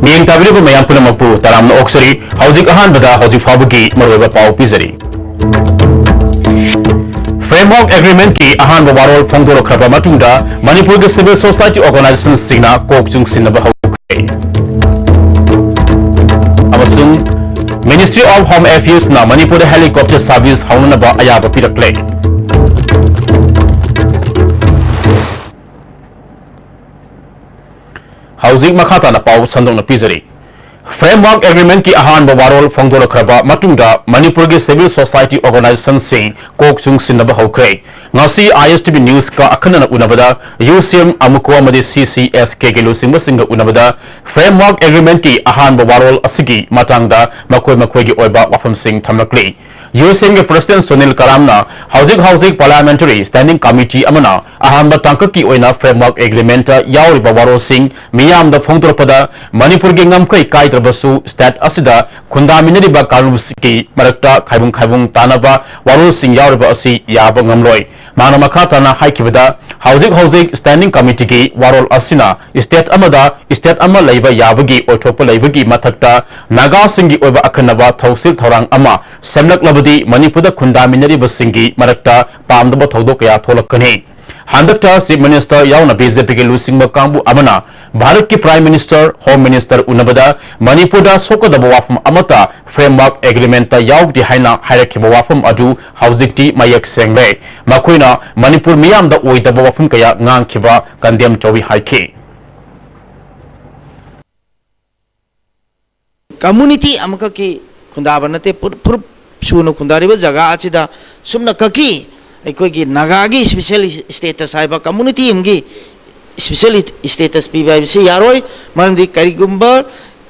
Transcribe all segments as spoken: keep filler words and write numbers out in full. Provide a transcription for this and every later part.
ꯃꯤꯠꯌꯦꯡ ꯇꯥꯕꯤꯔꯤꯕ ꯃꯌꯥꯝ ꯄꯨꯝꯅꯃꯛꯄꯨ ꯇꯔꯥꯝꯅ ꯑꯣꯛꯆꯔꯤ꯫ ꯍꯧꯖꯤꯛ ꯑꯍꯥꯟꯕꯗ ꯍꯧꯖꯤꯛ ꯐꯥꯎꯕꯒꯤ ꯃꯔꯨꯑꯣꯏꯕ ꯄꯥꯎ ꯄꯤꯖꯔꯤ꯫ Framework Agreement ꯀꯤ ꯑꯍꯥꯟꯕ ꯋꯥꯔꯣꯜ ꯐꯣꯡꯗꯣꯔꯛꯈ꯭ꯔꯕ ꯃꯇꯨꯡꯗ ꯃꯅꯤꯄꯨꯔꯒꯤ civil society organization ꯁꯤꯡꯅ ꯀꯣꯛ ꯆꯨꯡꯁꯤꯟꯅꯕ ꯍꯧꯈ꯭ꯔꯦ꯫ ꯑꯃꯁꯨꯡ Ministry of Home Affairs ꯅ ꯃꯅꯤꯄꯨꯔꯗ helicopter service ꯍꯧꯅꯅꯕ ꯑꯌꯥꯕ ꯄꯤꯔꯛꯂꯦ꯫ ꯍꯧꯖꯤꯛ ꯃꯈꯥ ꯇꯥꯅ ꯄꯥꯎ ꯁꯟꯗꯣꯛꯅ ꯄꯤꯖꯔꯤ꯫ Framework Agreement ꯀꯤ ꯑꯍꯥꯟꯕ ꯋꯥꯔꯣꯜ ꯐꯣꯡꯗꯣꯔꯛꯈ꯭ꯔꯕ ꯃꯇꯨꯡꯗ ꯃꯅꯤꯄꯨꯔꯒꯤ civil society organization ꯁꯤꯡ ꯀꯣꯛ ꯆꯨꯡꯁꯤꯟꯅꯕ ꯍꯧꯈ꯭ꯔꯦ꯫ ꯉꯁꯤ I S T V News ꯀ ꯑꯈꯟꯅꯅ ꯎꯅꯕꯗ U C M, AMUCO ꯑꯃꯗꯤ C C S K ꯒꯤ ꯂꯨꯆꯤꯡꯕꯁꯤꯡꯒ ꯎꯅꯕꯗ Framework Agreement ꯀꯤ ꯑꯍꯥꯟꯕ ꯋꯥꯔꯣꯜ ꯑꯁꯤꯒꯤ ꯃꯇꯥꯡꯗ ꯃꯈꯣꯏ ꯃꯈꯣꯏꯒꯤ ꯑꯣꯏꯕ ꯋꯥꯐꯝꯁꯤꯡ ꯊꯝꯂꯛꯂꯤ꯫ U C M ꯒꯤ President ꯁꯨꯅꯤꯜ ꯀꯔꯥꯝꯅ ꯍꯧꯖꯤꯛ ꯍꯧꯖꯤꯛ Parliamentary Standing Committee ꯑꯃꯅ ꯑꯍꯥꯟꯕ ꯇꯥꯡꯀꯛꯀꯤ ꯑꯣꯏꯅ Framework Agreement ꯇ ꯌꯥꯎꯔꯤꯕ ꯋꯥꯔꯣꯜꯁꯤꯡ ꯃꯤꯌꯥꯝꯗ ꯐꯣꯡꯗꯣꯔꯛꯄꯗ ꯃꯅꯤꯄꯨꯔꯒꯤ ꯉꯝꯈꯩ ꯀꯥꯏꯗ꯭ꯔꯕꯁꯨ state ꯑꯁꯤꯗ ꯈꯨꯟꯗꯥꯃꯤꯟꯅꯔꯤꯕ ꯀꯥꯡꯂꯨꯞꯁꯤꯡꯒꯤ ꯃꯔꯛꯇ ꯈꯥꯏꯕꯨꯡ ꯈꯥꯏꯕꯨꯡ ꯇꯥꯅꯕ ꯋꯥꯔꯣꯜꯁꯤꯡ ꯌꯥꯎꯔꯤꯕ ꯑꯁꯤ ꯌꯥꯕ ꯉꯝꯂꯣꯏ꯫ ꯃꯍꯥꯛꯅ ꯃꯈꯥ ꯇꯥꯅ ꯍꯥꯏꯈꯤꯕꯗ, ꯍꯧꯖꯤꯛ ꯍꯧꯖꯤꯛ Standing Committee ꯒꯤ ꯋꯥꯔꯣꯜ ꯑꯁꯤꯅ state ꯑꯃꯗ state ꯑꯃ ꯂꯩꯕ ꯌꯥꯕꯒꯤ ꯑꯣꯏꯊꯣꯛꯄ ꯂꯩꯕꯒꯤ ꯃꯊꯛꯇ ꯅꯥꯒꯥꯁꯤꯡꯒꯤ ꯑꯣꯏꯕ ꯑꯈꯟꯅꯕ ꯊꯧꯁꯤꯜ ꯊꯧꯔꯥꯡ ꯑꯃ ꯁꯦꯝꯂꯛꯂꯕꯗꯤ ꯃꯅꯤꯄꯨꯔꯗ ꯈꯨꯟꯗꯥꯃꯤꯟꯅꯔꯤꯕꯁꯤꯡꯒꯤ ꯃꯔꯛꯇ ꯄꯥꯝꯗꯕ ꯊꯧꯗꯣꯛ ꯀꯌꯥ ꯊꯣꯛꯂꯛꯀꯅꯤ꯫ ꯍꯟꯗꯛꯇ Chief Minister ꯌꯥꯎꯅ B J P ꯒꯤ ꯂꯨꯆꯤꯡꯕ ꯀꯥꯡꯕꯨ ꯑꯃꯅ ꯚꯥꯔꯠꯀꯤ Prime Minister, Home Minister ꯎꯅꯕꯗ ꯃꯅꯤꯄꯨꯔꯗ ꯁꯣꯛꯀꯗꯕ ꯋꯥꯐꯝ ꯑꯃꯠꯇ Framework Agreement ꯇ ꯌꯥꯎꯗꯦ ꯍꯥꯏꯅ ꯍꯥꯏꯔꯛꯈꯤꯕ ꯋꯥꯐꯝ ꯑꯗꯨ ꯍꯧꯖꯤꯛꯇꯤ ꯃꯌꯦꯛ ꯁꯦꯡꯂꯦ꯫ ꯃꯈꯣꯏꯅ ꯃꯅꯤꯄꯨꯔ ꯃꯤꯌꯥꯝꯗ ꯑꯣꯏꯗꯕ ꯋꯥꯐꯝ ꯀꯌꯥ ꯉꯥꯡꯈꯤꯕ condemn ꯇꯧꯏ ꯍꯥꯏꯈꯤ꯫ ꯀꯝꯃꯨꯅꯤꯇꯤ ꯑꯃꯈꯛꯀꯤ ꯈꯨꯟꯗꯥꯕ ꯅꯠꯇꯦ, ꯐꯨꯔꯨꯞ ꯐꯨꯔꯨꯞ ꯁꯨꯅ ꯈꯨꯟꯗꯥꯔꯤꯕ ꯖꯒꯥ ꯑꯁꯤꯗ ꯁꯨꯞꯅ ꯀꯛꯀꯤ ꯑꯩꯈꯣꯏꯒꯤ ꯅꯥꯒꯥꯒꯤ ꯏꯁꯄꯤꯁꯦꯜ ꯏꯁꯇꯦꯇꯁ ꯍꯥꯏꯕ ꯀꯝꯃꯨꯅꯤꯇꯤ ꯑꯃꯒꯤ ꯏꯁꯄꯤꯁꯦꯜ ꯏꯁꯇꯦꯇꯁ ꯄꯤꯕ ꯍꯥꯏꯕꯁꯤ ꯌꯥꯔꯣꯏ꯫ ꯃꯔꯝꯗꯤ ꯀꯔꯤꯒꯨꯝꯕ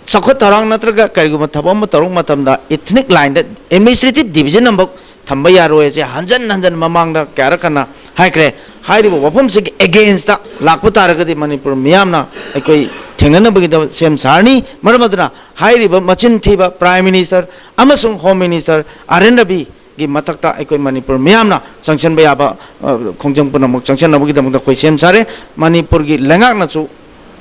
ꯆꯥꯎꯈꯠ ꯊꯧꯔꯥꯡ ꯅꯠꯇ꯭ꯔꯒ ꯀꯔꯤꯒꯨꯝꯕ ꯊꯕꯛ ꯑꯃ ꯇꯧꯔꯛꯄ ꯃꯇꯝꯗ ethnic line ꯗ administrative division ꯑꯃꯐꯥꯎ ꯊꯝꯕ ꯌꯥꯔꯣꯏ ꯍꯥꯏꯁꯦ ꯍꯟꯖꯟ ꯍꯟꯖꯟ ꯃꯃꯥꯡꯗ ꯀꯌꯥꯔꯛ ꯀꯟꯅ ꯍꯥꯏꯈ꯭ꯔꯦ꯫ ꯍꯥꯏꯔꯤꯕ ꯋꯥꯐꯝꯁꯤꯒꯤ against ꯇ ꯂꯥꯛꯄ ꯇꯥꯔꯒꯗꯤ ꯃꯅꯤꯄꯨꯔ ꯃꯤꯌꯥꯝꯅ ꯑꯩꯈꯣꯏ ꯊꯦꯡꯅꯅꯕꯒꯤꯗꯃꯛ ꯁꯦꯝ ꯁꯥꯔꯅꯤ꯫ ꯃꯔꯝ ꯑꯗꯨꯅ ꯍꯥꯏꯔꯤꯕ ꯃꯆꯤꯟ ꯊꯤꯕ Prime Minister ꯑꯃꯁꯨꯡ Home Minister ꯑꯥꯔ ꯑꯦꯟ ꯔꯕꯤꯒꯤ ꯃꯊꯛꯇ ꯑꯩꯈꯣꯏ ꯃꯅꯤꯄꯨꯔ ꯃꯤꯌꯥꯝꯅ ꯆꯪꯁꯤꯟꯕ ꯌꯥꯕ, ꯑ, ꯈꯣꯡꯖꯪ ꯄꯨꯝꯅꯃꯛ ꯆꯪꯁꯤꯟꯅꯕꯒꯤꯗꯃꯛꯇ ꯑꯩꯈꯣꯏ ꯁꯦꯝ ꯁꯥꯔꯦ꯫ ꯃꯅꯤꯄꯨꯔꯒꯤ ꯂꯩꯉꯥꯛꯅꯁꯨ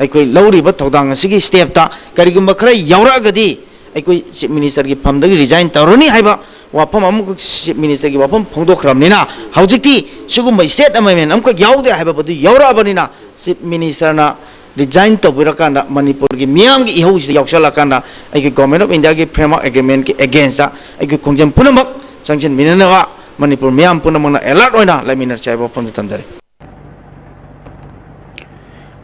ꯑꯩꯈꯣꯏ ꯂꯧꯔꯤꯕ ꯊꯧꯗꯥꯡ ꯑꯁꯤꯒꯤ step ꯇ ꯀꯔꯤꯒꯨꯝꯕ ꯈꯔ ꯌꯥꯎꯔꯛꯑꯒꯗꯤ ꯑꯩꯈꯣꯏ Chief Minister ꯒꯤ ꯐꯝꯗꯒꯤ resign ꯇꯧꯔꯅꯤ ꯍꯥꯏꯕ ꯋꯥꯐꯝ ꯑꯃꯈꯛ Chief Minister ꯒꯤ ꯋꯥꯐꯝ ꯐꯣꯡꯗꯣꯛꯈ꯭ꯔꯕꯅꯤꯅ, ꯍꯧꯖꯤꯛꯇꯤ ꯁꯤꯒꯨꯝꯕ state amendment ꯑꯃꯈꯛ ꯌꯥꯎꯗꯦ ꯍꯥꯏꯕ ꯄꯣꯠꯇꯨ ꯌꯥꯎꯔꯛꯑꯕꯅꯤꯅ, Chief Minister ꯅ resign ꯇꯧꯕꯤꯔꯀꯥꯟꯗ ꯃꯅꯤꯄꯨꯔꯒꯤ ꯃꯤꯌꯥꯝꯒꯤ ꯏꯍꯧꯁꯤꯗ ꯌꯥꯎꯁꯜꯂꯀꯥꯟꯗ ꯑꯩꯈꯣꯏ Government of India ꯒꯤ Framework Agreement ꯀꯤ against ꯇ ꯑꯩꯈꯣꯏ ꯈꯣꯡꯖꯪ ꯄꯨꯝꯅꯃꯛ ꯆꯪꯁꯤꯟꯃꯤꯟꯅꯅꯕ ꯃꯅꯤꯄꯨꯔ ꯃꯤꯌꯥꯝ ꯄꯨꯝꯅꯃꯛꯅ alert ꯑꯣꯏꯅ ꯂꯩꯃꯤꯟꯅꯁꯤ ꯍꯥꯏꯕ ꯋꯥꯐꯝꯁꯤ ꯊꯝꯖꯔꯤ꯫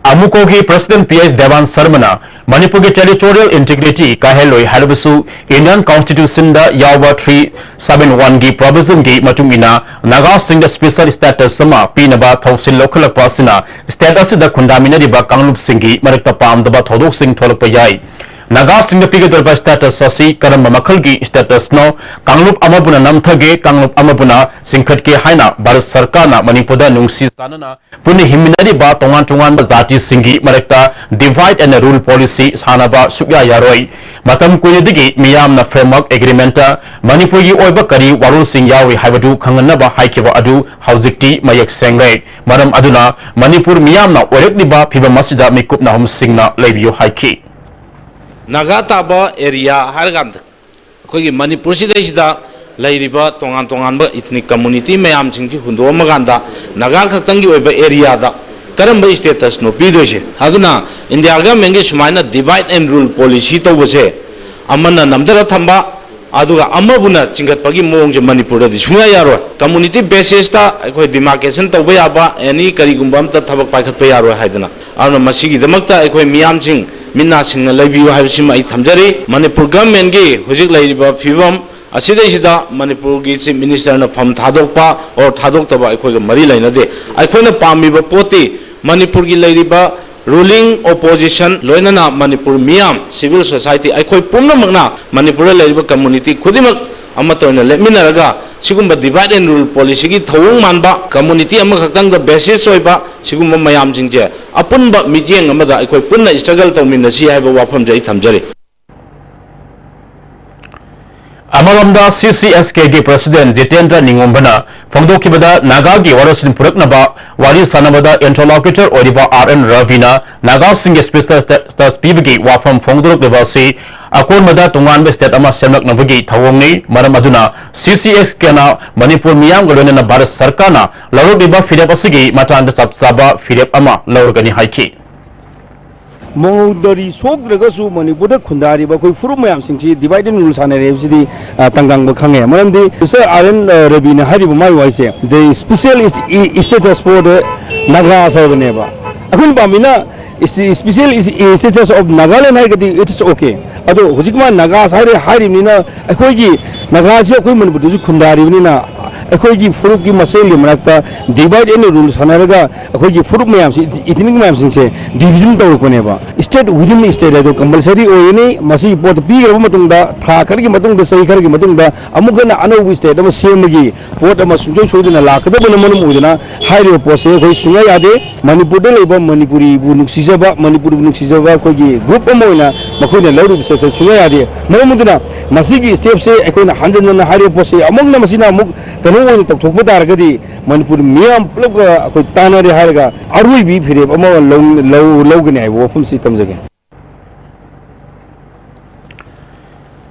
ꯑꯃꯨꯀꯣꯒꯤ President ꯄꯤ ꯑꯩꯆ ꯗꯦꯕꯥꯟ ꯁꯔꯃꯅ ꯃꯅꯤꯄꯨꯔꯒꯤ territorial integrity ꯀꯥꯏꯍꯜꯂꯣꯏ ꯍꯥꯏꯔꯕꯁꯨ Indian Constitution ꯗ ꯌꯥꯎꯕ three seven one ꯒꯤ provision ꯒꯤ ꯃꯇꯨꯡ ꯏꯟꯅ ꯅꯥꯒꯥꯁꯤꯡꯗ special status ꯑꯃ ꯄꯤꯅꯕ ꯊꯧꯁꯤꯜ ꯂꯧꯈꯠꯂꯛꯄ ꯑꯁꯤꯅ state ꯑꯁꯤꯗ ꯈꯨꯟꯗꯥꯃꯤꯟꯅꯔꯤꯕ ꯀꯥꯡꯂꯨꯞꯁꯤꯡꯒꯤ ꯃꯔꯛꯇ ꯄꯥꯝꯗꯕ ꯊꯧꯗꯣꯛꯁꯤꯡ ꯊꯣꯛꯂꯛꯄ ꯌꯥꯏ꯫ ꯅꯥꯒꯥꯁꯤꯡꯗ ꯄꯤꯒꯗꯧꯔꯤꯕ status ꯑꯁꯤ ꯀꯔꯝꯕ ꯃꯈꯜꯒꯤ status ꯅꯣ? ꯀꯥꯡꯂꯨꯞ ꯑꯃꯕꯨꯅ ꯅꯝꯊꯒꯦ, ꯀꯥꯡꯂꯨꯞ ꯑꯃꯕꯨꯅ ꯆꯤꯡꯈꯠꯀꯦ ꯍꯥꯏꯅ ꯚꯥꯔꯠ ꯁꯔꯀꯥꯔꯅ ꯃꯅꯤꯄꯨꯔꯗ ꯅꯨꯡꯁꯤ ꯆꯥꯟꯅꯅ ꯄꯨꯟꯅ ꯍꯤꯡꯃꯤꯟꯅꯔꯤꯕ ꯇꯣꯉꯥꯟ ꯇꯣꯉꯥꯟꯕ ꯖꯥꯇꯤꯁꯤꯡꯒꯤ ꯃꯔꯛꯇ divide and rule policy ꯁꯥꯟꯅꯕ ꯁꯨꯛꯌꯥ ꯌꯥꯔꯣꯏ꯫ ꯃꯇꯝ ꯀꯨꯏꯅꯗꯒꯤ ꯃꯤꯌꯥꯝꯅ Framework Agreement ꯇ ꯃꯅꯤꯄꯨꯔꯒꯤ ꯑꯣꯏꯕ ꯀꯔꯤ ꯋꯥꯔꯣꯜꯁꯤꯡ ꯌꯥꯎꯔꯤ ꯍꯥꯏꯕꯗꯨ ꯈꯪꯍꯟꯅꯕ ꯍꯥꯏꯈꯤꯕ ꯑꯗꯨ ꯍꯧꯖꯤꯛꯇꯤ ꯃꯌꯦꯛ ꯁꯦꯡꯂꯦ꯫ ꯃꯔꯝ ꯑꯗꯨꯅ ꯃꯅꯤꯄꯨꯔ ꯃꯤꯌꯥꯝꯅ ꯑꯣꯏꯔꯛꯂꯤꯕ ꯐꯤꯕꯝ ꯑꯁꯤꯗ ꯃꯤꯀꯨꯞ ꯅꯥꯍꯨꯝꯁꯤꯡꯅ ꯂꯩꯕꯤꯌꯨ ꯍꯥꯏꯈꯤ꯫ ꯅꯥꯒꯥ ꯇꯥꯕ area ꯍꯥꯏꯔꯀꯥꯟꯗ ꯑꯩꯈꯣꯏꯒꯤ ꯃꯅꯤꯄꯨꯔꯁꯤꯗꯩꯁꯤꯗ ꯂꯩꯔꯤꯕ ꯇꯣꯉꯥꯟ ꯇꯣꯉꯥꯟꯕ ethnic community ꯃꯌꯥꯝꯁꯤꯡꯁꯤ ꯍꯨꯟꯗꯣꯛꯑꯝꯃꯀꯥꯟꯗ ꯅꯥꯒꯥ ꯈꯛꯇꯪꯒꯤ ꯑꯣꯏꯕ area ꯗ ꯀꯔꯝꯕ status ꯅꯣ ꯄꯤꯗꯣꯏꯁꯦ? ꯑꯗꯨꯅ India government ꯀꯤ ꯁꯨꯃꯥꯏꯅ divide and rule policy ꯇꯧꯕꯁꯦ, ꯑꯃꯅ ꯅꯝꯊꯔ ꯊꯝꯕ, ꯑꯗꯨꯒ ꯑꯃꯕꯨꯅ ꯆꯤꯡꯈꯠꯄꯒꯤ ꯃꯑꯣꯡꯁꯦ ꯃꯅꯤꯄꯨꯔꯗꯗꯤ ꯁꯨꯡꯌꯥ ꯌꯥꯔꯣꯏ꯫ Community basis ꯇ ꯑꯩꯈꯣꯏ demarcation ꯇꯧꯕ ꯌꯥꯕ any ꯀꯔꯤꯒꯨꯝꯕ ꯑꯝꯇ ꯊꯕꯛ ꯄꯥꯏꯈꯠꯄ ꯌꯥꯔꯣꯏ ꯍꯥꯏꯗꯅ꯫ ꯑꯗꯨꯅ ꯃꯁꯤꯒꯤꯗꯃꯛꯇ ꯑꯩꯈꯣꯏ ꯃꯤꯌꯥꯝꯁꯤꯡ ꯃꯤꯠ ꯅꯥ ꯁꯤꯡꯅ ꯂꯩꯕꯤꯌꯨ ꯍꯥꯏꯕꯁꯤꯃ ꯑꯩ ꯊꯝꯖꯔꯤ꯫ ꯃꯅꯤꯄꯨꯔ government ꯀꯤ ꯍꯧꯖꯤꯛ ꯂꯩꯔꯤꯕ ꯐꯤꯕꯝ ꯑꯁꯤꯗꯩꯁꯤꯗ ꯃꯅꯤꯄꯨꯔꯒꯤ Chief Minister ꯅ ꯐꯝ ꯊꯥꯗꯣꯛꯄ or ꯊꯥꯗꯣꯛꯇꯕ ꯑꯩꯈꯣꯏꯒ ꯃꯔꯤ ꯂꯩꯅꯗꯦ꯫ ꯑꯩꯈꯣꯏꯅ ꯄꯥꯝꯃꯤꯕ ꯄꯣꯠꯇꯤ ꯃꯅꯤꯄꯨꯔꯒꯤ ꯂꯩꯔꯤꯕ ruling, opposition, ꯂꯣꯏꯅꯅ ꯃꯅꯤꯄꯨꯔ ꯃꯤꯌꯥꯝ, civil society, ꯑꯩꯈꯣꯏ ꯄꯨꯝꯅꯃꯛꯅ, ꯃꯅꯤꯄꯨꯔꯗ ꯂꯩꯔꯤꯕ community ꯈꯨꯗꯤꯡꯃꯛ ꯑꯃꯠꯇ ꯑꯣꯏꯅ ꯂꯦꯞꯃꯤꯟꯅꯔꯒ ꯁꯤꯒꯨꯝꯕ divide and rule policy ꯒꯤ ꯊꯧꯑꯣꯡ ꯃꯥꯟꯕ, community ꯑꯃꯈꯛꯇꯪꯗ basis ꯑꯣꯏꯕ ꯁꯤꯒꯨꯝꯕ ꯃꯌꯥꯝꯁꯤꯡꯁꯦ ꯑꯄꯨꯟꯕ ꯃꯤꯠꯌꯦꯡ ꯑꯃꯗ ꯑꯩꯈꯣꯏ ꯄꯨꯟꯅ struggle ꯇꯧꯃꯤꯟꯅꯁꯤ ꯍꯥꯏꯕ ꯋꯥꯐꯝꯁꯦ ꯑꯩ ꯊꯝꯖꯔꯤ꯫ ꯑꯃꯔꯣꯝꯗ, ꯁꯤ ꯁꯤ ꯑꯦꯁ ꯀꯦꯒꯤ ꯄ꯭ꯔꯁꯤꯗꯦꯟꯠ ꯖꯤꯇꯦꯟꯗ꯭ꯔ ꯅꯤꯉꯣꯝꯕꯅ ꯐꯣꯡꯗꯣꯛꯈꯤꯕꯗ, ꯅꯥꯒꯥꯒꯤ ꯋꯥꯔꯣꯜꯁꯤꯟ ꯄꯨꯔꯛꯅꯕ ꯋꯥꯔꯤ ꯁꯥꯟꯅꯕꯗ ꯏꯟꯇꯔꯂꯣꯀ꯭ꯌꯨꯇꯔ ꯑꯣꯏꯔꯤꯕ ꯑꯥꯔ ꯑꯦꯟ ꯔꯕꯤꯅ ꯅꯥꯒꯥꯁꯤꯡꯒꯤ ꯁ꯭ꯄꯦꯁꯦꯜ ꯁ꯭ꯇꯦꯇꯁ ꯄꯤꯕꯒꯤ ꯋꯥꯐꯝ ꯐꯣꯡꯗꯣꯔꯛꯂꯤꯕ ꯑꯁꯤ ꯑꯀꯣꯟꯕꯗ ꯇꯣꯉꯥꯟꯕ ꯁ꯭ꯇꯦꯠ ꯑꯃ ꯁꯦꯝꯂꯛꯅꯕꯒꯤ ꯊꯧꯑꯣꯡꯅꯤ꯫ ꯃꯔꯝ ꯑꯗꯨꯅ ꯁꯤ ꯁꯤ ꯑꯦꯁ ꯀꯦꯅ ꯃꯅꯤꯄꯨꯔ ꯃꯤꯌꯥꯝꯒ ꯂꯣꯏꯅꯅ ꯚꯥꯔꯠ ꯁꯔꯀꯥꯔꯅ ꯂꯧꯔꯛꯂꯤꯕ ꯐꯤꯔꯦꯞ ꯑꯁꯤꯒꯤ ꯃꯇꯥꯡꯗ ꯆꯞ ꯆꯥꯕ ꯐꯤꯔꯦꯞ ꯑꯃ ꯂꯧꯔꯒꯅꯤ ꯍꯥꯏꯈꯤ꯫ ꯃꯉꯣꯟꯗꯗꯤ ꯁꯣꯛꯇ꯭ꯔꯒꯁꯨ ꯃꯅꯤꯄꯨꯔꯗ ꯈꯨꯟꯗꯥꯔꯤꯕ ꯑꯩꯈꯣꯏ ꯐꯨꯔꯨꯞ ꯃꯌꯥꯝꯁꯤꯡꯁꯤ divide and rule ꯁꯥꯟꯅꯔꯦ ꯍꯥꯏꯕꯁꯤꯗꯤ, ꯑ, ꯇꯪꯒꯪꯕ ꯈꯪꯉꯦ꯫ ꯃꯔꯝꯗꯤ ꯃꯤꯁꯇꯔ ꯑꯥꯔ ꯑꯦꯟ, ꯑ, ꯔꯕꯤꯅ ꯍꯥꯏꯔꯤꯕ ꯃꯥꯏ ꯋꯥꯍꯩꯁꯦ, "The special is-, i-, status for the Nagas" ꯍꯥꯏꯕꯅꯦꯕ꯫ ꯑꯩꯈꯣꯏꯅ ꯄꯥꯝꯃꯤꯅ ꯏꯁ-, special is-, i-, status of Nagaland ꯍꯥꯏꯔꯒꯗꯤ it's okay꯫ ꯑꯗꯣ ꯍꯧꯖꯤꯛ ꯃꯥ ꯅꯥꯒꯥꯁ ꯍꯥꯏꯔꯦ, ꯍꯥꯏꯔꯤꯕꯅꯤꯅ ꯑꯩꯈꯣꯏꯒꯤ ꯅꯥꯒꯥꯁꯤ ꯑꯩꯈꯣꯏ ꯃꯅꯤꯄꯨꯔꯗꯁꯨ ꯈꯨꯟꯗꯥꯔꯤꯕꯅꯤꯅ ꯑꯩꯈꯣꯏꯒꯤ ꯐꯨꯔꯨꯞꯀꯤ ꯃꯁꯦꯜꯒꯤ ꯃꯔꯛꯇ divide and rule ꯁꯥꯟꯅꯔꯒ ꯑꯩꯈꯣꯏꯒꯤ ꯐꯨꯔꯨꯞ ꯃꯌꯥꯝꯁꯤ, ethnic ꯃꯌꯥꯝꯁꯤꯡꯁꯦ division ꯇꯧꯔꯛꯄꯅꯦꯕ꯫ State within state ꯍꯥꯏꯗꯣ compulsory ꯑꯣꯏꯒꯅꯤ꯫ ꯃꯁꯤꯒꯤ ꯄꯣꯠꯇꯨ ꯄꯤꯈ꯭ꯔꯕ ꯃꯇꯨꯡꯗ ꯊꯥ ꯈꯔꯒꯤ ꯃꯇꯨꯡꯗ, ꯆꯍꯤ ꯈꯔꯒꯤ ꯃꯇꯨꯡꯗ ꯑꯃꯨꯛ ꯍꯟꯅ ꯑꯅꯧꯕ state ꯑꯃ ꯁꯦꯝꯕꯒꯤ ꯄꯣꯠ ꯑꯃ ꯁꯨꯡꯁꯣꯏ ꯁꯣꯏꯗꯅ ꯂꯥꯛꯀꯗꯕꯅ ꯃꯔꯝ ꯑꯣꯏꯗꯨꯅ ꯍꯥꯏꯔꯤꯕ ꯄꯣꯠꯁꯦ ꯑꯩꯈꯣꯏ ꯁꯨꯡꯌꯥ ꯌꯥꯗꯦ꯫ ꯃꯅꯤꯄꯨꯔꯗ ꯂꯩꯕ ꯃꯅꯤꯄꯨꯔꯤꯕꯨ ꯅꯨꯡꯁꯤꯖꯕ, ꯃꯅꯤꯄꯨꯔꯕꯨ ꯅꯨꯡꯁꯤꯖꯕ ꯑꯩꯈꯣꯏꯒꯤ group ꯑꯃ ꯑꯣꯏꯅ ꯃꯈꯣꯏꯅ ꯂꯧꯔꯤꯕ stepꯁꯦ ꯁꯨꯡꯌꯥ ꯌꯥꯗꯦ꯫ ꯃꯔꯝ ꯑꯗꯨꯅ ꯃꯁꯤꯒꯤ stepꯁꯦ ꯑꯩꯈꯣꯏꯅ ꯍꯟꯖꯟ ꯍꯟꯖꯟꯅ ꯍꯥꯏꯔꯤꯕ ꯄꯣꯠꯁꯦ ꯑꯃꯨꯛꯅ ꯃꯁꯤꯅ ꯑꯃꯨꯛ ꯀꯩꯅꯣ ꯑꯣꯏꯅ ꯇꯧꯊꯣꯛꯄ ꯇꯥꯔꯒꯗꯤ ꯃꯅꯤꯄꯨꯔ ꯃꯤꯌꯥꯝ ꯄꯨꯂꯞꯀ ꯑꯩꯈꯣꯏ ꯇꯥꯟꯅꯔꯦ ꯍꯥꯏꯔꯒ ꯑꯔꯣꯏꯕꯤ ꯐꯤꯔꯦꯞ ꯑꯃ ꯂꯧ-, ꯂꯧ-, ꯂꯧꯒꯅꯤ ꯍꯥꯏꯕ ꯋꯥꯐꯝꯁꯤ ꯊꯝꯖꯒꯦ꯫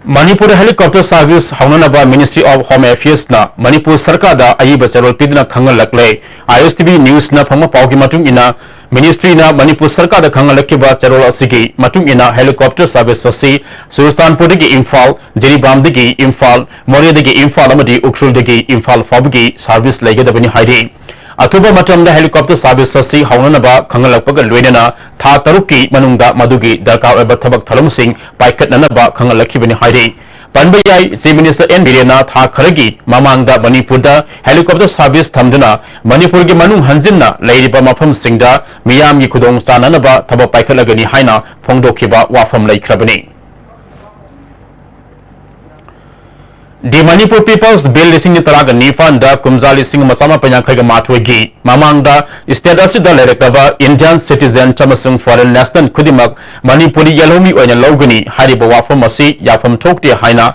Manipur helicopter service ꯍꯧꯅꯅꯕ Ministry of Home Affairsꯅ Manipur ꯁꯔꯀꯥꯔꯗ ꯑꯏꯕ ꯆꯦꯔꯣꯜ ꯄꯤꯗꯨꯅ ꯈꯪꯍꯜꯂꯛꯂꯦ꯫ ꯑꯥꯏ ꯑꯦꯁ ꯇꯤ ꯚꯤ Newsꯅ ꯐꯪꯕ ꯄꯥꯎꯒꯤ ꯃꯇꯨꯡ ꯏꯟꯅ, Ministryꯅ ꯃꯅꯤꯄꯨꯔ ꯁꯔꯀꯥꯔꯗ ꯈꯪꯍꯜꯂꯛꯈꯤꯕ ꯆꯦꯔꯣꯜ ꯑꯁꯤꯒꯤ ꯃꯇꯨꯡ ꯏꯟꯅ helicopter service ꯑꯁꯤ ꯆꯨꯔꯆꯥꯟꯄꯨꯔꯗꯒꯤ ꯏꯝꯐꯥꯜ, ꯖꯤꯔꯤꯕꯥꯝꯗꯒꯤ ꯏꯝꯐꯥꯜ, ꯃꯣꯔꯦꯗꯒꯤ ꯏꯝꯐꯥꯜ ꯑꯃꯗꯤ ꯎꯈ꯭ꯔꯨꯜꯗꯒꯤ ꯏꯝꯐꯥꯜ ꯐꯥꯎꯕꯒꯤ service ꯂꯩꯒꯗꯕꯅꯤ ꯍꯥꯏꯔꯤ꯫ ꯑꯊꯨꯕ ꯃꯇꯝꯗ helicopter service ꯑꯁꯤ ꯍꯧꯅꯅꯕ ꯈꯪꯍꯜꯂꯛꯄꯒ ꯂꯣꯏꯅꯅ ꯊꯥ ꯇꯔꯨꯛꯀꯤ ꯃꯅꯨꯡꯗ ꯃꯗꯨꯒꯤ ꯗꯔꯀꯥꯔ ꯑꯣꯏꯕ ꯊꯕꯛ ꯊꯧꯔꯝꯁꯤꯡ ꯄꯥꯏꯈꯠꯅꯅꯕ ꯈꯪꯍꯜꯂꯛꯈꯤꯕꯅꯤ ꯍꯥꯏꯔꯤ꯫ ꯄꯟꯕ ꯌꯥꯏ, Chief Minister ꯑꯦꯟ ꯕꯤꯔꯦꯟꯅ ꯊꯥ ꯈꯔꯒꯤ ꯃꯃꯥꯡꯗ ꯃꯅꯤꯄꯨꯔꯗ helicopter service ꯊꯝꯗꯨꯅ ꯃꯅꯤꯄꯨꯔꯒꯤ ꯃꯅꯨꯡ ꯍꯟꯖꯤꯟꯅ ꯂꯩꯔꯤꯕ ꯃꯐꯝꯁꯤꯡꯗ ꯃꯤꯌꯥꯝꯒꯤ ꯈꯨꯗꯣꯡ ꯆꯥꯅꯅꯕ ꯊꯕꯛ ꯄꯥꯏꯈꯠꯂꯒꯅꯤ ꯍꯥꯏꯅ ꯐꯣꯡꯗꯣꯛꯈꯤꯕ ꯋꯥꯐꯝ ꯂꯩꯈ꯭ꯔꯕꯅꯤ꯫ The Manipur People's Bill ꯂꯤꯁꯤꯡ ꯇꯔꯥꯒ ꯅꯤꯄꯥꯟꯗ ꯀꯨꯝꯖꯥ ꯂꯤꯁꯤꯡ ꯑꯃ ꯆꯥꯃꯥꯄꯟ ꯌꯥꯡꯈꯩꯒ ꯃꯥꯊꯣꯏꯒꯤ ꯃꯃꯥꯡꯗ state ꯑꯁꯤꯗ ꯂꯩꯔꯛꯂꯕ Indian citizen ꯑꯃꯁꯨꯡ foreign national ꯈꯨꯗꯤꯡꯃꯛ ꯃꯅꯤꯄꯨꯔꯤ ꯌꯦꯜꯍꯧꯃꯤ ꯑꯣꯏꯅ ꯂꯧꯒꯅꯤ ꯍꯥꯏꯔꯤꯕ ꯋꯥꯐꯝ ꯑꯁꯤ ꯌꯥꯐꯝ ꯊꯣꯛꯇꯦ ꯍꯥꯏꯅ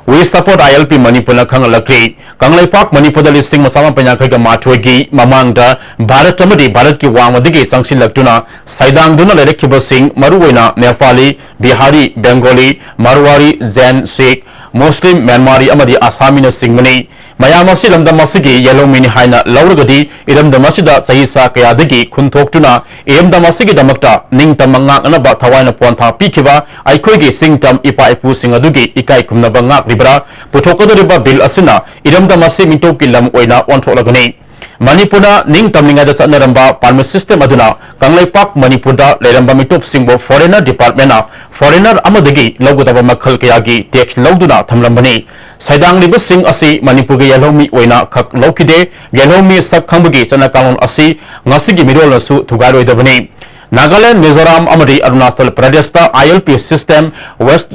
We Support I L P ꯃꯅꯤꯄꯨꯔꯅ ꯈꯪꯍꯜꯂꯛꯂꯤ꯫ ꯀꯪꯂꯩꯄꯥꯛ ꯃꯅꯤꯄꯨꯔꯗ ꯂꯤꯁꯤꯡ ꯃꯁꯥ ꯃꯥꯄꯟ ꯌꯥꯡꯈꯩꯒ ꯃꯥꯊꯣꯏꯒꯤ ꯃꯃꯥꯡꯗ ꯚꯥꯔꯠ ꯑꯃꯗꯤ ꯚꯥꯔꯠꯀꯤ ꯋꯥꯡꯃꯗꯒꯤ ꯆꯪꯁꯤꯜꯂꯛꯇꯨꯅ ꯁꯩꯗꯥꯡꯗꯨꯅ ꯂꯩꯔꯛꯈꯤꯕꯁꯤꯡ, ꯃꯔꯨꯑꯣꯏꯅ ꯅꯦꯄꯥꯂꯤ, ꯕꯤꯍꯥꯔꯤ, ꯕꯦꯡꯒꯣꯂꯤ, ꯃꯥꯔꯋꯥꯔꯤ, ꯖꯦꯟ, ꯁꯤꯈ, ꯃꯨꯁꯂꯤꯝ, ꯃ꯭ꯌꯥꯟꯃꯥꯔꯤ ꯑꯃꯗꯤ ꯑꯁꯥꯃꯤꯅꯆꯤꯡꯕꯅꯤ꯫ ꯃꯌꯥꯝ ꯑꯁꯤ ꯂꯝꯗꯝ ꯑꯁꯤꯒꯤ ꯌꯦꯜꯍꯧꯃꯤꯅꯤ ꯍꯥꯏꯅ ꯂꯧꯔꯒꯗꯤ, ꯏꯔꯝꯗꯝ ꯑꯁꯤꯗ ꯆꯍꯤꯆꯥ ꯀꯌꯥꯗꯒꯤ ꯈꯨꯟꯊꯣꯛꯇꯨꯅ ꯏꯔꯝꯗꯝ ꯑꯁꯤꯒꯤꯗꯃꯛꯇ ꯅꯤꯡꯇꯝꯕ ꯉꯥꯛꯅꯅꯕ ꯊꯋꯥꯏꯅ ꯄꯣꯟꯊꯥ ꯄꯤꯈꯤꯕ ꯑꯩꯈꯣꯏꯒꯤ ꯆꯤꯡꯇꯝ ꯏꯄꯥ ꯏꯄꯨꯁꯤꯡ ꯑꯗꯨꯒꯤ ꯏꯀꯥꯏ ꯈꯨꯝꯅꯕ ꯉꯥꯛꯂꯤꯕ꯭ꯔꯥ? ꯄꯨꯊꯣꯛꯀꯗꯧꯔꯤꯕ ꯕꯤꯜ ꯑꯁꯤꯅ ꯏꯔꯝꯗꯝ ꯑꯁꯤ ꯃꯤꯇꯣꯞꯀꯤ ꯂꯝ ꯑꯣꯏꯅ ꯑꯣꯟꯊꯣꯛꯂꯒꯅꯤ꯫ ꯃꯅꯤꯄꯨꯔꯅ ꯅꯤꯡꯇꯝꯂꯤꯉꯩꯗ ꯆꯠꯅꯔꯝꯕ permit system ꯑꯗꯨꯅ ꯀꯪꯂꯩꯄꯥꯛ ꯃꯅꯤꯄꯨꯔꯗ ꯂꯩꯔꯝꯕ ꯃꯤꯇꯣꯞꯁꯤꯡꯕꯨ Foreigner Departmentꯅ foreigner ꯑꯃꯗꯒꯤ ꯂꯧꯒꯗꯕ ꯃꯈꯜ ꯀꯌꯥꯒꯤ tax ꯂꯧꯗꯨꯅ ꯊꯝꯂꯝꯕꯅꯤ꯫ ꯁꯩꯗꯥꯡꯂꯤꯕꯁꯤꯡ ꯑꯁꯤ ꯃꯅꯤꯄꯨꯔꯒꯤ ꯌꯦꯜꯍꯧꯃꯤ ꯑꯣꯏꯅ ꯈꯛ ꯂꯧꯈꯤꯗꯦ, ꯌꯦꯜꯍꯧꯃꯤ ꯁꯛ ꯈꯪꯕꯒꯤ ꯆꯠꯅ ꯀꯥꯡꯂꯣꯟ ꯑꯁꯤ ꯉꯁꯤꯒꯤ ꯃꯤꯔꯣꯜꯅꯁꯨ ꯊꯨꯒꯥꯏꯔꯣꯏꯗꯕꯅꯤ꯫ ꯅꯥꯒꯥꯂꯦꯟ, ꯃꯤꯖꯣꯔꯥꯝ ꯑꯃꯗꯤ ꯑꯔꯨꯅꯥꯆꯜ ꯄ꯭ꯔꯗꯦꯁꯇ I L P system, West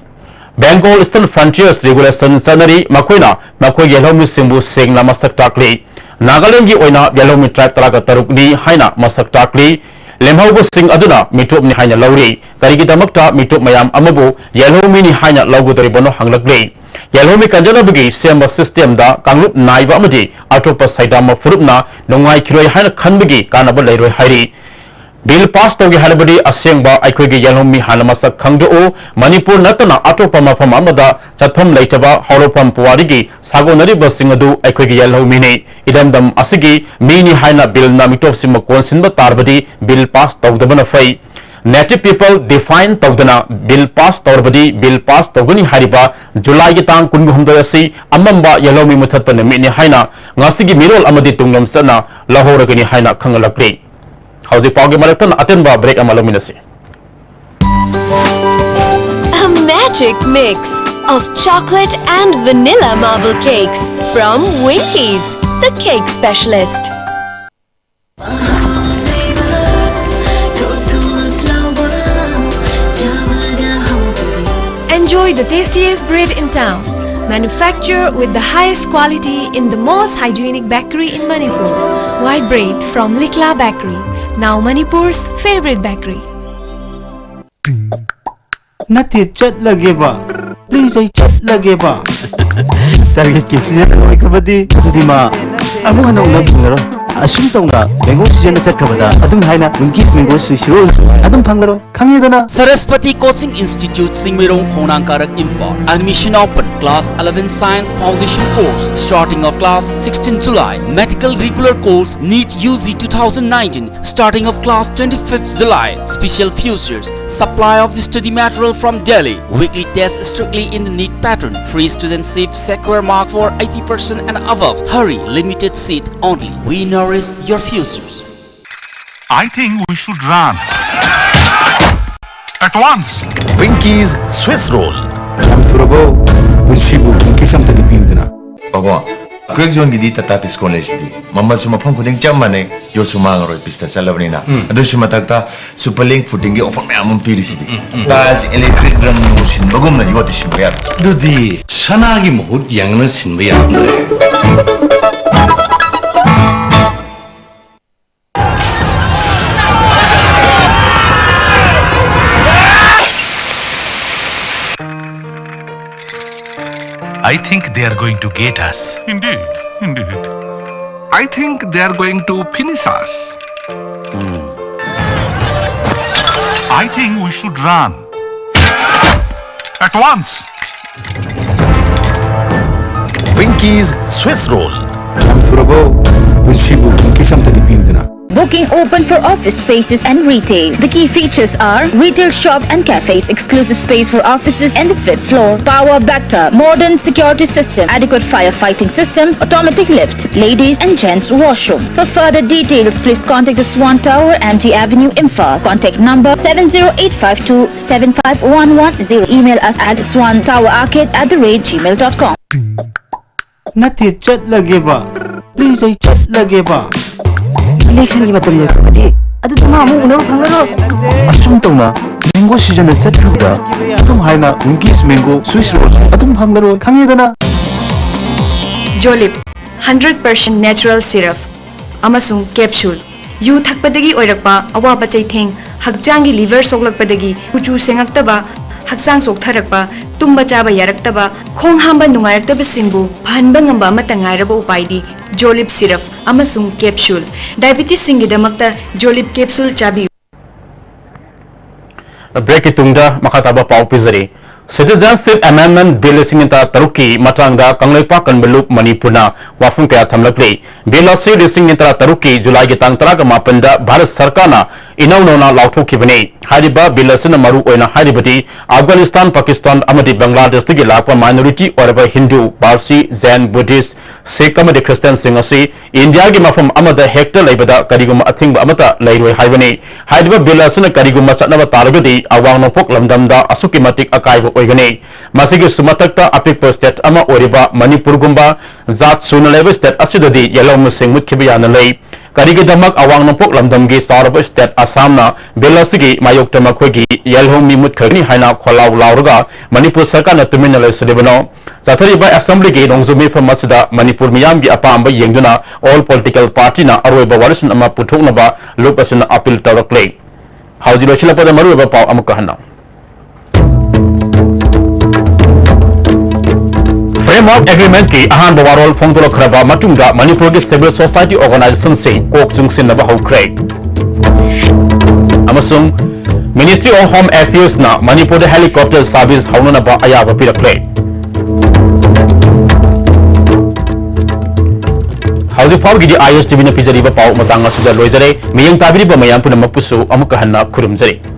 Bengal Eastern Frontiers Regulation ꯆꯠꯅꯔꯤ, ꯃꯈꯣꯏꯅ ꯃꯈꯣꯏꯒꯤ ꯌꯦꯜꯍꯧꯃꯤꯁꯤꯡꯕꯨ ꯁꯦꯡꯅ ꯃꯁꯛ ꯇꯥꯛꯂꯤ꯫ ꯅꯥꯒꯥꯂꯦꯟꯒꯤ ꯑꯣꯏꯅ ꯌꯦꯜꯍꯧꯃꯤ tribe ꯇꯔꯥꯒ ꯇꯔꯨꯛꯅꯤ ꯍꯥꯏꯅ ꯃꯁꯛ ꯇꯥꯛꯂꯤ꯫ ꯂꯦꯝꯍꯧꯕꯁꯤꯡ ꯑꯗꯨꯅ ꯃꯤꯇꯣꯞꯅꯤ ꯍꯥꯏꯅ ꯂꯧꯔꯤ꯫ ꯀꯔꯤꯒꯤꯗꯃꯛꯇ ꯃꯤꯇꯣꯞ ꯃꯌꯥꯝ ꯑꯃꯕꯨ ꯌꯦꯜꯍꯧꯃꯤꯅꯤ ꯍꯥꯏꯅ ꯂꯧꯒꯗꯧꯔꯤꯕꯅꯣ ꯍꯪꯂꯛꯂꯤ꯫ ꯌꯦꯜꯍꯧꯃꯤ ꯀꯟꯖꯅꯕꯒꯤ ꯁꯦꯝꯕ systemꯗ ꯀꯥꯡꯂꯨꯞ ꯅꯥꯏꯕ ꯑꯃꯗꯤ ꯑꯇꯣꯞꯄ ꯁꯩꯗꯥꯝꯕ ꯐꯨꯔꯨꯞꯅ ꯅꯨꯡꯉꯥꯏꯈꯤꯔꯣꯏ ꯍꯥꯏꯅ ꯈꯟꯕꯒꯤ ꯀꯥꯟꯅꯕ ꯂꯩꯔꯣꯏ ꯍꯥꯏꯔꯤ꯫ ꯕꯤꯜ ꯄꯥꯁ ꯇꯧꯒꯦ ꯍꯥꯏꯔꯕꯗꯤ ꯑꯁꯦꯡꯕ ꯑꯩꯈꯣꯏꯒꯤ ꯌꯦꯜꯍꯧꯃꯤ ꯍꯥꯟꯅ ꯃꯁꯛ ꯈꯪꯗꯣꯛꯎ꯫ ꯃꯅꯤꯄꯨꯔ ꯅꯠꯇꯅ ꯑꯇꯣꯞꯄ ꯃꯐꯝ ꯑꯃꯗ ꯆꯠꯐꯝ ꯂꯩꯇꯕ ꯍꯧꯔꯛꯐꯝ ꯄꯨꯋꯥꯔꯤꯒꯤ ꯁꯥꯒꯣꯟꯅꯔꯤꯕꯁꯤꯡ ꯑꯗꯨ ꯑꯩꯈꯣꯏꯒꯤ ꯌꯦꯜꯍꯧꯃꯤꯅꯤ꯫ ꯏꯔꯝꯗꯝ ꯑꯁꯤꯒꯤ ꯃꯤꯅꯤ ꯍꯥꯏꯅ ꯕꯤꯜꯅ ꯃꯤꯇꯣꯞꯁꯤꯡꯕꯨ ꯀꯣꯟꯁꯤꯟꯕ ꯇꯥꯔꯕꯗꯤ ꯕꯤꯜ ꯄꯥꯁ ꯇꯧꯗꯕꯅ ꯐꯩ꯫ Native people define ꯇꯧꯗꯅ ꯕꯤꯜ ꯄꯥꯁ ꯇꯧꯔꯕꯗꯤ ꯕꯤꯜ ꯄꯥꯁ ꯇꯧꯒꯅꯤ ꯍꯥꯏꯔꯤꯕ ꯖꯨꯂꯥꯏꯒꯤ ꯇꯥꯡ ꯀꯨꯟꯍꯨꯝꯗꯣꯏ ꯑꯁꯤ ꯑꯃꯝꯕ ꯌꯦꯜꯍꯧꯃꯤ ꯃꯨꯊꯠꯄ ꯅꯨꯃꯤꯠꯅꯤ ꯍꯥꯏꯅ ꯉꯁꯤꯒꯤ ꯃꯤꯔꯣꯜ ꯑꯃꯗꯤ ꯇꯨꯡꯂꯝꯆꯠꯅ ꯂꯧꯍꯧꯔꯒꯅꯤ ꯍꯥꯏꯅ ꯈꯪꯍꯜꯂꯛꯂꯤ꯫ ꯍꯧꯖꯤꯛ ꯄꯥꯎꯒꯤ ꯃꯔꯛꯇ ꯑꯇꯦꯟꯕ break ꯑꯃ ꯂꯧꯃꯤꯟꯅꯁꯤ꯫ A magic mix of chocolate and vanilla marble cakes from Winkies, the cake specialist. Enjoy the tastiest bread in town. Manufactured with the highest quality in the most hygienic bakery in Manipur. White bread from Likla Bakery, now Manipur's favorite bakery. ꯅꯠꯇꯦ, ꯆꯠꯂꯒꯦꯕ꯫ Please, ꯑꯩ ꯆꯠꯂꯒꯦꯕ꯫ ꯇꯥꯔꯒꯦꯠꯀꯤ season ꯂꯣꯏꯈ꯭ꯔꯕꯗꯤ ꯑꯗꯨꯗꯤ ꯃꯥ ꯑꯃꯨꯛ ꯍꯟꯅ ꯎꯅꯕ ꯐꯪꯂꯔꯣꯏ꯫ ꯑꯁꯨꯝ ꯇꯧꯅ mango ꯁꯤꯖꯟꯅ ꯆꯠꯈ꯭ꯔꯕꯗ ꯑꯗꯨꯝ ꯍꯥꯏꯅ ꯋꯤꯡꯀꯤꯁ ꯃꯦꯡꯒꯣ ꯁ꯭ꯋꯤꯁ ꯔꯣꯜꯁꯨ ꯑꯗꯨꯝ ꯐꯪꯂꯔꯣꯏ꯫ ꯈꯪꯉꯦꯗꯅ? Saraswati Coaching Institute, ꯆꯤꯡꯃꯩꯔꯣꯡ, ꯈꯣꯡꯅꯥꯡ ꯀꯥꯔꯛ, Imphal. Admission open. Class eleven Science Foundation course, starting of class sixteen July. Medical regular course, NEET U G two thousand nineteen, starting of class twenty-fifth July. Special features: supply of the study material from Delhi. Weekly test strictly in the NEET pattern. Free student seat, secure mark for eighty percent and above. Hurry, limited seat only. We nourish your futures. I think we should run. At once. Winkies Swiss Roll. ꯌꯥꯝ ꯊꯨꯔꯕꯣ? ꯄꯨꯟꯁꯤꯕꯨ ꯋꯤꯡꯀꯤꯁ ꯑꯝꯇꯗꯤ ꯄꯤꯌꯨꯗꯅ꯫ ꯄꯥꯕꯨꯡ, quake ꯖꯣꯟꯒꯤꯗꯤ Tata discount ꯂꯩꯁꯤꯗꯤ꯫ ꯃꯃꯜꯁꯨ ꯃꯐꯝ ꯈꯨꯗꯤꯡ ꯆꯞ ꯃꯥꯟꯅꯩ, ꯌꯣꯠꯁꯨ ꯃꯥꯡꯉꯔꯣꯏ, ꯄꯤꯁꯇ ꯆꯠꯂꯕꯅꯤꯅ꯫ ꯎꯝ꯫ ꯑꯗꯨꯁꯨ ꯃꯊꯛꯇ super link ꯐꯨꯇꯤꯡꯒꯤ offer ꯃꯌꯥꯝ ꯑꯃ ꯄꯤꯔꯤꯁꯤꯗꯤ꯫ ꯎꯝ, ꯎꯝ꯫ ꯇꯥꯏꯜꯁ ꯏꯂꯦꯛꯇ꯭ꯔꯤꯛ ꯔꯪ ꯅꯨꯡ ꯁꯤꯟꯕꯒꯨꯝꯅ ꯌꯣꯠꯇꯤ ꯁꯤꯟꯕ ꯌꯥꯔꯣꯏ꯫ ꯑꯗꯨꯗꯤ ꯁꯅꯥꯒꯤ ꯃꯍꯨꯠ ꯌꯥꯡꯅ ꯁꯤꯟꯕ ꯌꯥꯔꯝꯗ꯭ꯔꯦ꯫ I think they are going to get us. Indeed, indeed. I think they are going to finish us. I think we should run. At once. Winkies Swiss Roll. ꯌꯥꯝ ꯊꯨꯔꯕꯣ? ꯄꯨꯟꯁꯤꯕꯨ ꯋꯤꯡꯀꯤꯁ ꯑꯝꯇꯗꯤ ꯄꯤꯌꯨꯗꯅ꯫ Booking open for office spaces and retail. The key features are retail shop and cafes, exclusive space for offices and the fifth floor, power backup, modern security system, adequate firefighting system, automatic lift, ladies and gents washroom. For further details, please contact the Swan Tower, M T Avenue, Imphal. Contact number seven zero eight five two seven five one one zero. Email us at swan tower arcade at the rate gmail dot com. ꯅꯠꯇꯦ, ꯆꯠꯂꯒꯦꯕ꯫ Please, ꯑꯩ ꯆꯠꯂꯒꯦꯕ꯫ ꯏꯂꯦꯛꯁꯟꯒꯤ ꯃꯇꯝ ꯂꯣꯏꯈ꯭ꯔꯕꯗꯤ ꯑꯗꯨꯗꯤ ꯃꯥ ꯑꯃꯨꯛ ꯎꯅꯕ ꯐꯪꯂꯔꯣꯏ꯫ ꯑꯁꯨꯝ ꯇꯧꯅ mango ꯁꯤꯖꯟꯅ ꯆꯠꯈ꯭ꯔꯕꯗ ꯑꯗꯨꯝ ꯍꯥꯏꯅ ꯋꯤꯡꯀꯤꯁ ꯃꯦꯡꯒꯣ ꯁ꯭ꯋꯤꯁ ꯔꯣꯜꯁ ꯑꯗꯨꯝ ꯐꯪꯂꯔꯣꯏ꯫ ꯈꯪꯉꯦꯗꯅ? ꯖꯣꯂꯤꯞ ꯍꯟꯗ꯭ꯔꯦꯠ ꯄꯥꯔꯁꯦꯟ ꯅꯦꯆꯔꯦꯜ ꯁꯤꯔꯞ ꯑꯃꯁꯨꯡ ꯀꯦꯞꯁꯨꯜ꯫ ꯌꯨ ꯊꯛꯄꯗꯒꯤ ꯑꯣꯏꯔꯛꯄ ꯑꯋꯥꯕ ꯆꯩꯊꯦꯡ, ꯍꯛꯆꯥꯡꯒꯤ ꯂꯤꯚꯔ ꯁꯣꯛꯂꯛꯄꯗꯒꯤ ꯀꯨꯆꯨ ꯁꯦꯡꯉꯛꯇꯕ, ꯍꯛꯆꯥꯡ ꯁꯣꯛꯊꯔꯛꯄ, ꯇꯨꯝꯕ ꯆꯥꯕ ꯌꯥꯔꯛꯇꯕ, ꯈꯣꯡ ꯍꯥꯝꯕ ꯅꯨꯡꯉꯥꯏꯔꯛꯇꯕꯁꯤꯡꯕꯨ ꯐꯍꯟꯕ ꯉꯝꯕ ꯑꯃꯠꯇ ꯉꯥꯏꯔꯕ ꯎꯄꯥꯏꯗꯤ ꯖꯣꯂꯤꯞ ꯁꯤꯔꯞ ꯑꯃꯁꯨꯡ ꯀꯦꯞꯁꯨꯜ꯫ ꯗꯥꯏꯕꯤꯇꯤꯁꯁꯤꯡꯒꯤꯗꯃꯛꯇ ꯖꯣꯂꯤꯞ ꯀꯦꯞꯁꯨꯜ ꯆꯥꯕꯤꯌꯨ꯫ ꯕ꯭ꯔꯦꯛꯀꯤ ꯇꯨꯡꯗ ꯃꯈꯥ ꯇꯥꯕ ꯄꯥꯎ ꯄꯤꯖꯔꯤ꯫ Citizenship Amendment Bill ꯂꯤꯁꯤꯡ ꯑꯅꯤ ꯇꯔꯥ ꯇꯔꯨꯛꯀꯤ ꯃꯇꯥꯡꯗ ꯀꯪꯂꯩꯄꯥꯛ ꯀꯟꯕ ꯂꯨꯞ ꯃꯅꯤꯄꯨꯔꯅ ꯋꯥꯐꯝ ꯀꯌꯥ ꯊꯝꯂꯛꯂꯤ꯫ ꯕꯤꯜ ꯑꯁꯤ ꯂꯤꯁꯤꯡ ꯑꯅꯤ ꯇꯔꯥ ꯇꯔꯨꯛꯀꯤ ꯖꯨꯂꯥꯏꯒꯤ ꯇꯥꯡ ꯇꯔꯥꯒ ꯃꯥꯄꯟꯗ ꯚꯥꯔꯠ ꯁꯔꯀꯥꯔꯅ ꯏꯅꯧ ꯅꯧꯅ ꯂꯥꯎꯊꯣꯛꯈꯤꯕꯅꯤ꯫ ꯍꯥꯏꯔꯤꯕ ꯕꯤꯜ ꯑꯁꯤꯅ ꯃꯔꯨ ꯑꯣꯏꯅ ꯍꯥꯏꯔꯤꯕꯗꯤ ꯑꯐꯒꯥꯅꯤꯁꯇꯥꯟ, ꯄꯥꯀꯤꯁꯇꯥꯟ ꯑꯃꯗꯤ ꯕꯪꯒ꯭ꯂꯥꯗꯦꯁꯇꯒꯤ ꯂꯥꯛꯄ minority ꯑꯣꯏꯔꯕ ꯍꯤꯟꯗꯨ, ꯄꯥꯔꯁꯤ, ꯖꯦꯟ, ꯕꯨꯙꯤꯁ, ꯁꯤꯈ ꯑꯃꯗꯤ ꯈ꯭ꯔꯤꯁꯇꯤꯌꯥꯟꯁꯤꯡ ꯑꯁꯤ ꯏꯟꯗꯤꯌꯥꯒꯤ ꯃꯐꯝ ꯑꯃꯗ ꯍꯦꯛꯇ ꯂꯩꯕꯗ ꯀꯔꯤꯒꯨꯝꯕ ꯑꯊꯤꯡꯕ ꯑꯃꯠꯇ ꯂꯩꯔꯣꯏ ꯍꯥꯏꯕꯅꯤ꯫ ꯍꯥꯏꯔꯤꯕ ꯕꯤꯜ ꯑꯁꯤꯅ ꯀꯔꯤꯒꯨꯝꯕ ꯆꯠꯅꯕ ꯇꯥꯔꯒꯗꯤ ꯑꯋꯥꯡ ꯅꯣꯡꯄꯣꯛ ꯂꯝꯗꯝꯗ ꯑꯁꯨꯛꯀꯤ ꯃꯇꯤꯛ ꯑꯀꯥꯏꯕ ꯑꯣꯏꯒꯅꯤ꯫ ꯃꯁꯤꯒꯤꯁꯨ ꯃꯊꯛꯇ ꯑꯄꯤꯛꯄ ꯁ꯭ꯇꯦꯠ ꯑꯃ ꯑꯣꯏꯔꯤꯕ ꯃꯅꯤꯄꯨꯔꯒꯨꯝꯕ ꯖꯥꯠ ꯁꯨꯅ ꯂꯩꯕ ꯁ꯭ꯇꯦꯠ ꯑꯁꯤꯗꯗꯤ ꯌꯦꯜꯍꯧꯃꯤꯁꯤꯡ ꯃꯨꯠꯈꯤꯕ ꯌꯥꯅ ꯂꯩ꯫ ꯀꯔꯤꯒꯤꯗꯃꯛ ꯑꯋꯥꯡ ꯅꯣꯡꯄꯣꯛ ꯂꯝꯗꯝꯒꯤ ꯆꯥꯎꯔꯕ ꯁ꯭ꯇꯦꯠ ꯑꯁꯥꯝꯅ ꯕꯤꯜ ꯑꯁꯤꯒꯤ ꯃꯥꯌꯣꯛꯇ ꯃꯈꯣꯏꯒꯤ ꯌꯦꯜꯍꯧꯃꯤ ꯃꯨꯠꯈ꯭ꯔꯒꯅꯤ ꯍꯥꯏꯅ ꯈꯣꯜꯂꯥꯎ ꯂꯥꯎꯔꯒ ꯃꯅꯤꯄꯨꯔ ꯁꯔꯀꯥꯔꯅ ꯇꯨꯃꯤꯟꯅ ꯂꯩꯁꯤꯜꯂꯤꯕꯅꯣ? ꯆꯠꯊꯔꯤꯕ ꯑꯦꯁꯦꯝꯕ꯭ꯂꯤꯒꯤ ꯅꯣꯡꯖꯨ ꯃꯤꯐꯝ ꯑꯁꯤꯗ ꯃꯅꯤꯄꯨꯔ ꯃꯤꯌꯥꯝꯒꯤ ꯑꯄꯥꯝꯕ ꯌꯦꯡꯗꯨꯅ all political party ꯅ ꯑꯔꯣꯏꯕ ꯋꯥꯔꯦꯞꯁꯤꯡ ꯑꯃ ꯄꯨꯊꯣꯛꯅꯕ ꯂꯨꯞ ꯑꯁꯤꯅ ꯑꯄꯤꯜ ꯇꯧꯔꯛꯂꯦ꯫ ꯍꯧꯖꯤꯛ ꯂꯣꯏꯁꯤꯜꯂꯛꯄꯗ ꯃꯔꯨꯑꯣꯏꯕ ꯄꯥꯎ ꯑꯃꯨꯛꯀ ꯍꯟꯅ꯫ Framework Agreement ꯀꯤ ꯑꯍꯥꯟꯕ ꯋꯥꯔꯣꯜ ꯐꯣꯡꯗꯣꯔꯛꯈ꯭ꯔꯕ ꯃꯇꯨꯡꯗ ꯃꯅꯤꯄꯨꯔꯒꯤ civil society organization ꯁꯤꯡ ꯀꯣꯛ ꯆꯨꯡꯁꯤꯟꯅꯕ ꯍꯧꯈ꯭ꯔꯦ꯫ ꯑꯃꯁꯨꯡ Ministry of Home Affairs ꯅ ꯃꯅꯤꯄꯨꯔꯗ helicopter service ꯍꯧꯅꯅꯕ ꯑꯌꯥꯕ ꯄꯤꯔꯛꯂꯦ꯫ ꯍꯧꯖꯤꯛ ꯐꯥꯎꯕꯒꯤꯗꯤ ISTV ꯅ ꯄꯤꯖꯔꯤꯕ ꯄꯥꯎ ꯃꯇꯥꯡ ꯑꯁꯤꯗ ꯂꯣꯏꯖꯔꯦ꯫ ꯃꯤꯠꯌꯦꯡ ꯇꯥꯕꯤꯔꯤꯕ ꯃꯌꯥꯝ ꯄꯨꯝꯅꯃꯛꯄꯨꯁꯨ ꯑꯃꯨꯛꯀ ꯍꯟꯅ ꯈꯨꯔꯨꯝꯖꯔꯤ꯫